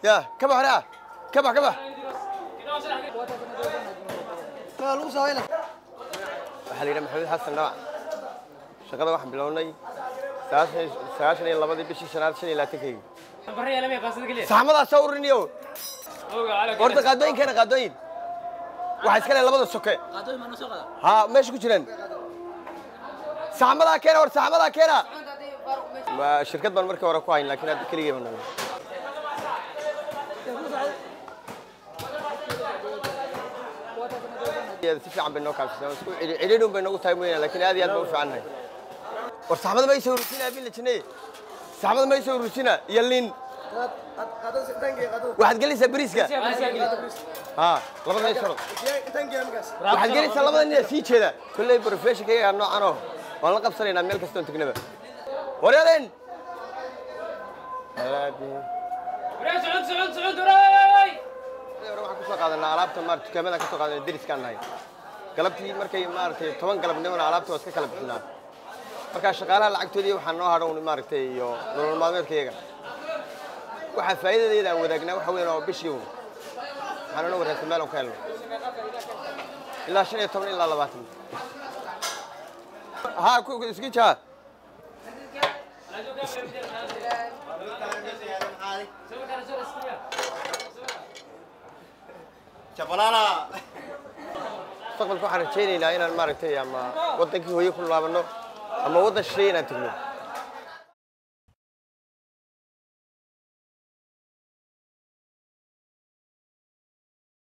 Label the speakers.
Speaker 1: Ya ka bax raa, ka bax, ka bax. Waxaa la yidhaha Maxamed Xasan Dhawac. Shaqada waxaan bilownay 92-dii bishii shanaad 25-kaygi. Saxmadaa soo uriniyo. Horta qaadooyinkeena, qaadooyin waxaa iska leh labada soke. Ha meesha ku jiraan saxmadaa keena. Hor saxmadaa keena. Shirkad baan markii hore ku hayn, laakiin hadda keligay baan noqday. Si fiican bay noo kaabsatay. Isku cidhiidhun bay noogu tahay mooyaane, laakiin aad iyo aad baan u fiicannahay. War saxmada ma isoo urusina abin la jinnay. Saxmada ma isoo urusina iyo liin. Waxaad gelaysaa bariiska. Ha labada isoo waxaad gelaysaa labada nin sii jeeda. Kolley professionkayaga noocan oo waan la qabsanaynaa meel kastoon tagnaba. Waryadeen waxaan kusoo qaadanaa alaabta maarata dukaamadan ka soo qaadanaa, deriskaan nahay. Galabtii markay maaragtay 10 galabnimona alaabta waa iska kala bixinaa. Markaa shaqaalaha lacagtoodii waxaa noo hadhown maaragtay iyo nolol maalmeedka iyaga. Waxaa faa'iidadeeda aan wadaagnaa waxa weyn oo bishii un waxaan oona waraagsan meel on ka helno ilaa 15 ilaa 20. Ha iski jaa. Mustaqbalka waxaan rajaynaynaa inaan maaragtay ama waddankii hooye ku laabanno ama waddan shisheeye inaan tegno.